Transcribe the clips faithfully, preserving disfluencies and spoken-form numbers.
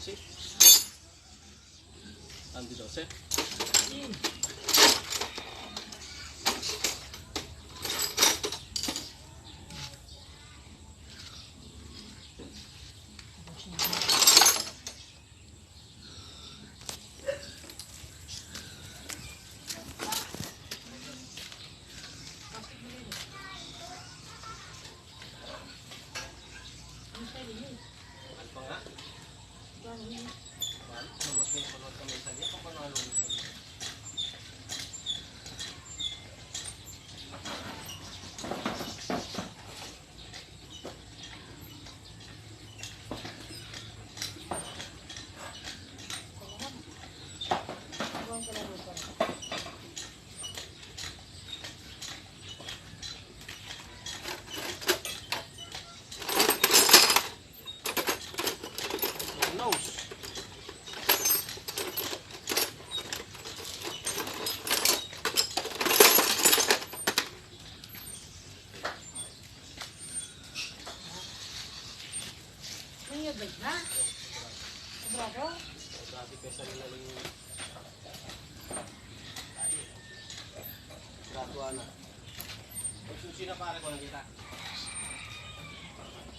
Anti dose. May ubad na. Sobrado? Dati pesa nila rin. Sobrado na. Pag susi na, pare, ko na kita.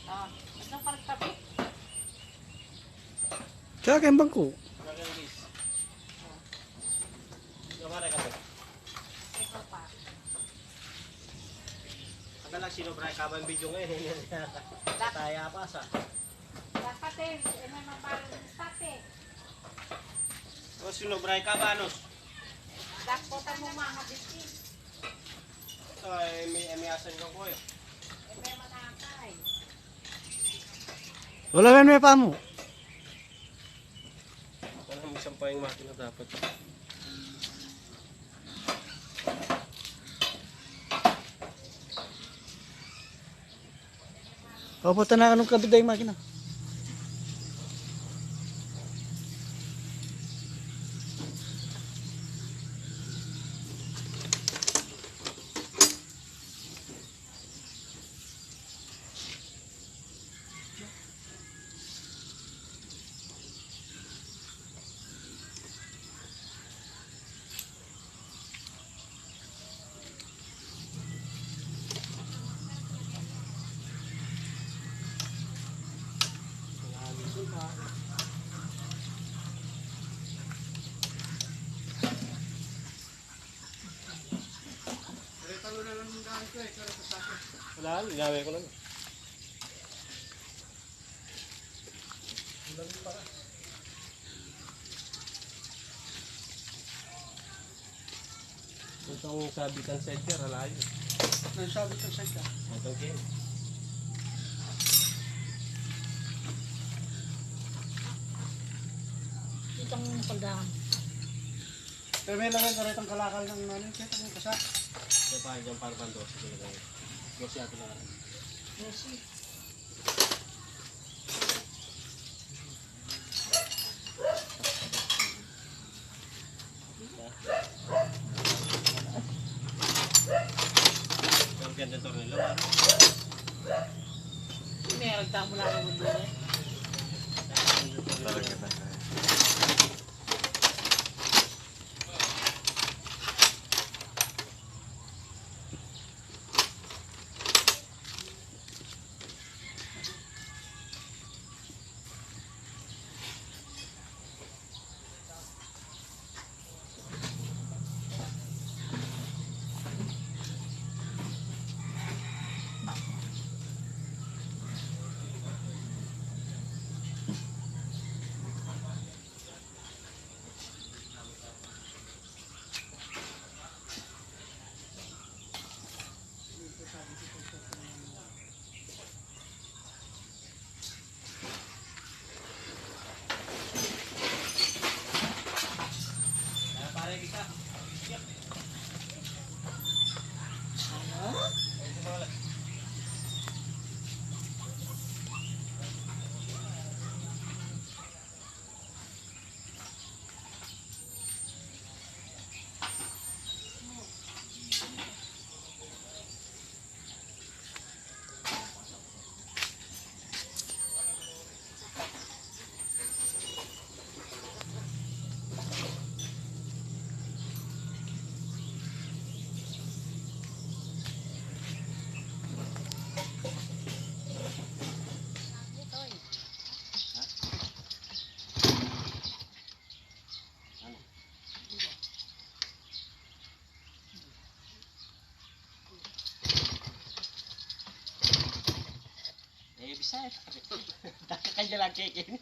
Ah, ano, pare, tabi? Kaya kayong bangko. Kaya kayong bis. Ikaw, pare, ka ba? Ikaw pa. Ang galang sinobra ka ba ang video ngayon? Taya pa sa. Dapat eh, eh, may mabalang stat eh. O, sinobra ka ba, anos? Dakpo ta mo mga biti. Ay, may, may asan ka ko eh. Eh, may manakay. Wala man may pamu. Wala mo isang payang makina dapat. Opo, tana, anong kabit da yung makina? Wala, ginawa ko lang. Itong sabitan sa edger, alayo. Itong sabitan sa edger. Itong game. Itong pagdahan. Pero may lagay ka rin itong kalakal ng ano, yung kita ng kasa. Ito pa, yung para pang dose, ito lagay. Dose yata na. Dose. Ang ganda tornilyo, ah. Meron tamo lang ang mundo, eh. Talaga na. Bisa, daka kaya lagi kini.